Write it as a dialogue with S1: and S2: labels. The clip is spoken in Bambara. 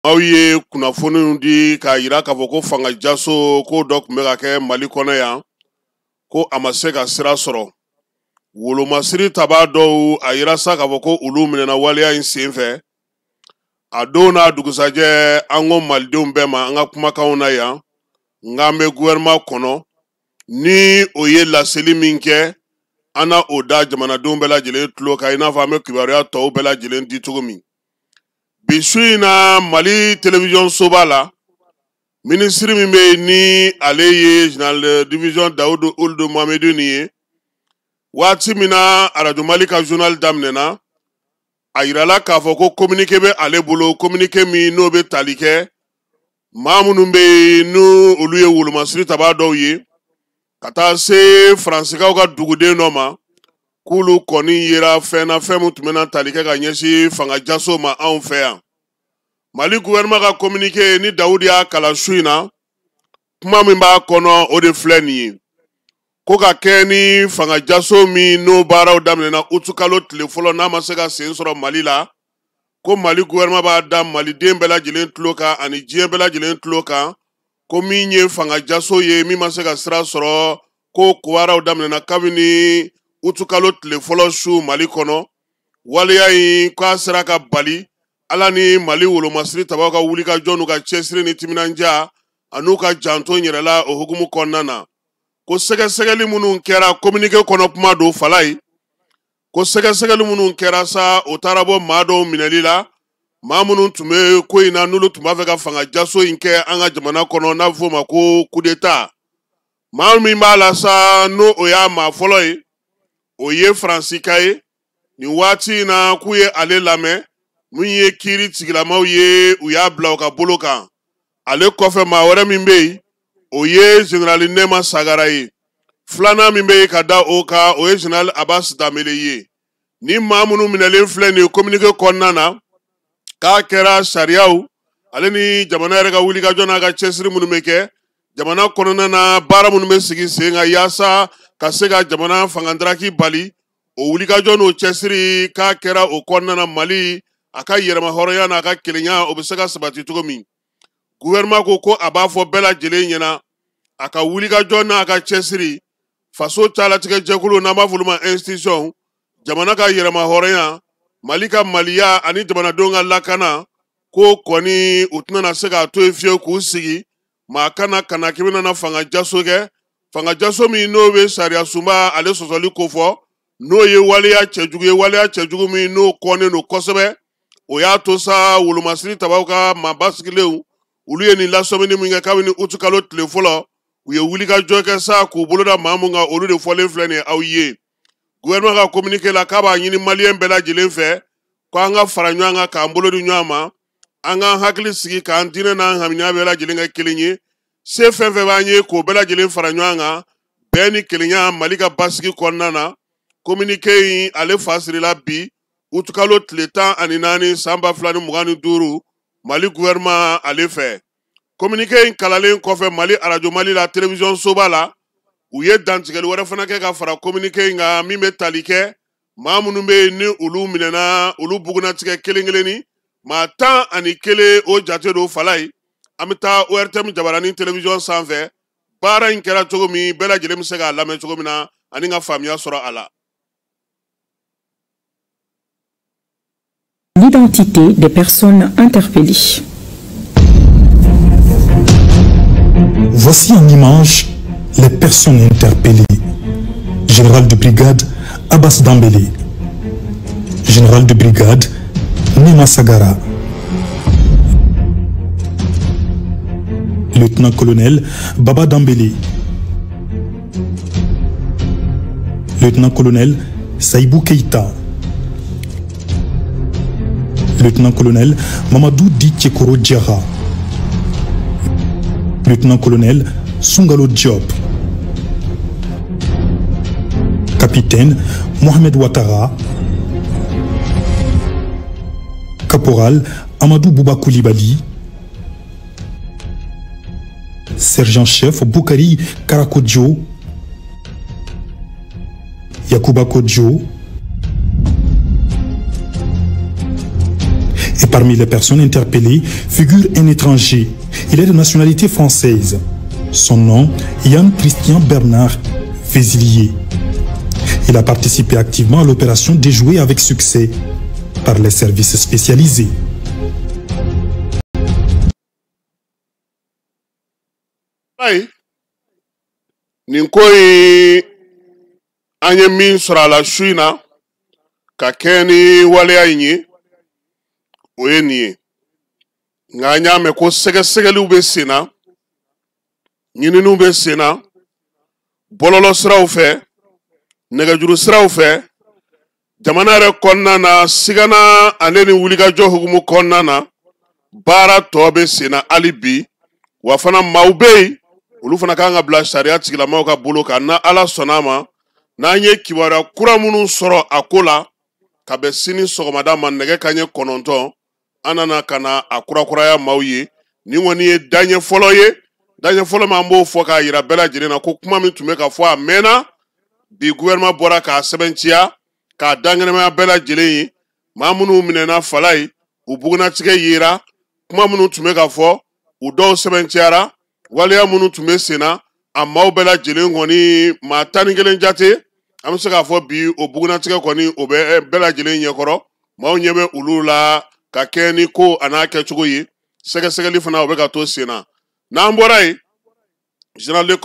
S1: Aw ye kunnafoniw di k'a yira k'a fɔ ko fanga jaso ko dɔ tun bɛ ka kɛ Mali kɔnɔ yan, ko a ma se ka sira sɔrɔ. Wolomasiri tabaa dɔw a yira sa k'a fɔ ko olu minɛna waleya in sen fɛ. A don n'a dugusajɛ an ko malidenw bɛɛ ma an ka kumakanw na yan, nka an bɛ gouvernement kɔnɔ ni o ye laseli min kɛ, an na o da jamanadenw bɛɛ lajɛlen tulo kan, i n'a fɔ an bɛ kibaruya tɔw bɛɛ lajɛlen di cogo min. Bi su in na Mali télévision soba la, minisiri min bɛ yen ni ale ye général de division Dawudu Uludu Mohamedini ye, waati min na Radio Mali ka journal daminɛna, a yirala k'a fɔ ko communiqué bɛ ale bolo, communiqué min n'o bɛ tali kɛ maa minnu bɛ yen n'u olu ye wolomasiri tabaa dɔw ye, ka taa se Faransikaw ka duguden dɔ ma, k'olu kɔni yera fɛn na, fɛn min tun bɛna tali kɛ ka ɲɛsin fanga jaso ma anw fɛ yan. Mali gouvernement ka communiqué ni Dawudi y'a kalan su in na, kuma min b'a kɔnɔ o de filɛ nin ye, ko ka kɛ ni fanga jaso min n'o baaraw daminɛna utukalo tile fɔlɔ n'a ma se ka sen sɔrɔ Mali la, ko Mali gouvernement b'a da maliden bɛɛ lajɛlen tulo kan ani diɲɛ bɛɛ lajɛlen tulo kan, ko min ye fanga jaso ye min ma se ka sira sɔrɔ, ko baaraw daminɛna kabini utukalo tile fɔlɔ su Mali kɔnɔ. Waleya in k'a sera ka bali Ala ni Mali wolomasiri tabaw ka wulikajɔ n'u ka cɛsiri ni timinandiya an'u ka janto yɛrɛ la o hukumu kɔnɔna na, ko sɛgɛsɛgɛli minnu kɛra communiqué kɔnɔ kuma don Falaye, ko sɛgɛsɛgɛli minnu kɛra sa o taara bɔ maa dɔw minɛli la, maa minnu tun bɛ ko in na n'olu tun b'a fɛ ka fanga jaso in kɛ an ka jamana kɔnɔ n'a bɛ f'o ma ko coup d'état. Maa min b'a la sa n'o o y'a maa fɔlɔ ye, o ye Faransika ye. Nin waati in na k'u ye ale lamɛn, min ye kiiri tigilamaw ye u y'a bila u ka bolo kan. Ale kɔfɛ maa wɛrɛ min bɛ yen, o ye général Nɛma Sagara ye. Filanan min bɛ yen ka da o kan, o ye général Abbas Danbele ye. Ni maa minnu minɛlen filɛ nin ye communiqué kɔnɔna na, k'a kɛra sariyaw ale ni jamana yɛrɛ ka wulikajɔ n'a ka cɛsiri minnu bɛ kɛ jamana kɔnɔna na, baara minnu bɛ sigi sen kan yaasa ka se ka jamana fangandaraki bali, o wulikajɔ n'o cɛsiri k'a kɛra o kɔnɔna na Mali a ka yɛrɛma hɔrɔnya n'a ka kelenya o bɛ se ka sabati cogo min. Gouvernement ko ko a b'a fɔ bɛɛ lajɛlen ɲɛna a ka wulikajɔ n'a ka cɛsiri faso calatigɛ jɛkulu n'an b'a fɔ olu ma institution, jamana ka yɛrɛma hɔrɔnya, Mali ka maliya ani jamanadenw ka lakana, ko kɔni u tɛna se k'a to yen fiyewu k'u sigi maa kana kana k'i bɛna fanga jaso kɛ, fanga jaso min n'o bɛ sariya sunba ale sɔsɔli kofɔ, n'o ye waleya cɛjugu ye, waleya cɛjugu min n'o kɔnnen don kosɛbɛ. O y'a to sa wolomasiri tabaw ka maa basigilenw olu ye nin lasɔmini min kɛ kabini utukalo tile fɔlɔ, u ye wulikajɔ kɛ sa k'u bolo da maa mun kan, olu de fɔlen filɛ nin ye aw ye. Gouvernement ka communiqué la k'a b'a ɲini maliyɛn bɛɛ lajɛlen fɛ ko an ka fara ɲɔgɔn kan k'an bolo di ɲɔgɔn ma, an k'an hakili sigi k'an diinɛ n'an hamiya bɛɛ lajɛlen kɛ kelen ye, se fɛn fɛn b'an ye k'o bɛɛ lajɛlen fara ɲɔgɔn kan bɛn ni kelenya Mali ka basigi kɔnɔna na. Communiqué in ale fa sirila bi utukalo tile 14 san 2025 Mali gouvernement ale fɛ. Communiqué in kalalen kɔfɛ Mali Radio Mali la télévision soba la, u ye dantigɛli wɛrɛ fana kɛ ka fara communiqué in kan min bɛ tali kɛ maa minnu bɛ yen ni olu minɛna, olu bugunnatigɛ kelen kelenni maa 11 o jate don Falaye. An bɛ taa ORTM jabaranin télévision sanfɛ, baara in kɛra cogo min bɛɛ lajɛlen bɛ se k'a lamɛn cogo min na ani ka faamuya sɔrɔ a la.
S2: L'identité des personnes interpellées.
S3: Voici en image les personnes interpellées. Général de brigade Abbas Dambélé. Général de brigade Nema Sagara. Lieutenant-colonel Baba Dambélé. Lieutenant-colonel Saïbou Keïta. Lieutenant-colonel Mamadou Di Tchekoro Diarra. Lieutenant-colonel Sungalo Diop. Capitaine Mohamed Ouattara. Caporal Amadou Bouba Koulibaly. Sergent-chef Boukari Karakodjo. Yacouba Kodjo. Et parmi les personnes interpellées figure un étranger. Il est de nationalité française. Son nom, Yann Christian Bernard Vézilier. Il a participé activement à l'opération déjouée avec succès par les services spécialisés.
S1: Ayi, nin ko in, an ye min sɔrɔ a la su in na ka kɛɲɛ ni waleya in ye, o ye nin ye. Nka an y'a mɛn ko sɛgɛsɛgɛliw bɛ sen na, ɲininiw bɛ sen na bɔlɔlɔ siraw fɛ, nɛgɛjuru siraw fɛ, jamana yɛrɛ kɔnɔna na. Sigana ale ni wulikajɔ hukumu kɔnɔna na, baara tɔ bɛ sen na hali bi. Wa fana maaw bɛ yen, olu fana kan ka bila sariya tigilamaw ka bolo kan. Na Ala sɔnna a ma, n'an ye kibaruya kura minnu sɔrɔ a ko la, ka bɛn sini sɔgɔmada ma nɛgɛ kanɲɛ 9, an nana ka na a kurakuraya maaw ye. Nin kɔni ye daɲɛ fɔlɔ ye, daɲɛ fɔlɔ min an b'o fɔ k'a yira bɛɛ lajɛlen na ko kuma min tun bɛ ka fɔ a mɛnna, bi gouvernement bɔra k'a sɛbɛntiya k'a dankɛnɛmaya bɛɛ lajɛlen ye. Maa minnu minɛna fala ye, u bugunnatigɛ yera, kuma minnu tun bɛ ka fɔ, u dɔw sɛbɛntiyara, waleya minnu tun bɛ sen na, a maaw bɛɛ lajɛlen kɔni, maa 11 jate, an bɛ se k'a fɔ bi o bugunnatigɛ kɔni, o bɛ bɛɛ lajɛlen ɲɛkɔrɔ. Maaw ɲɛ bɛ olu la ka kɛ ni ko a n'a kɛcogo ye. Sɛgɛsɛgɛli fana, o bɛ ka to sen na. N'an bɔra yen, général de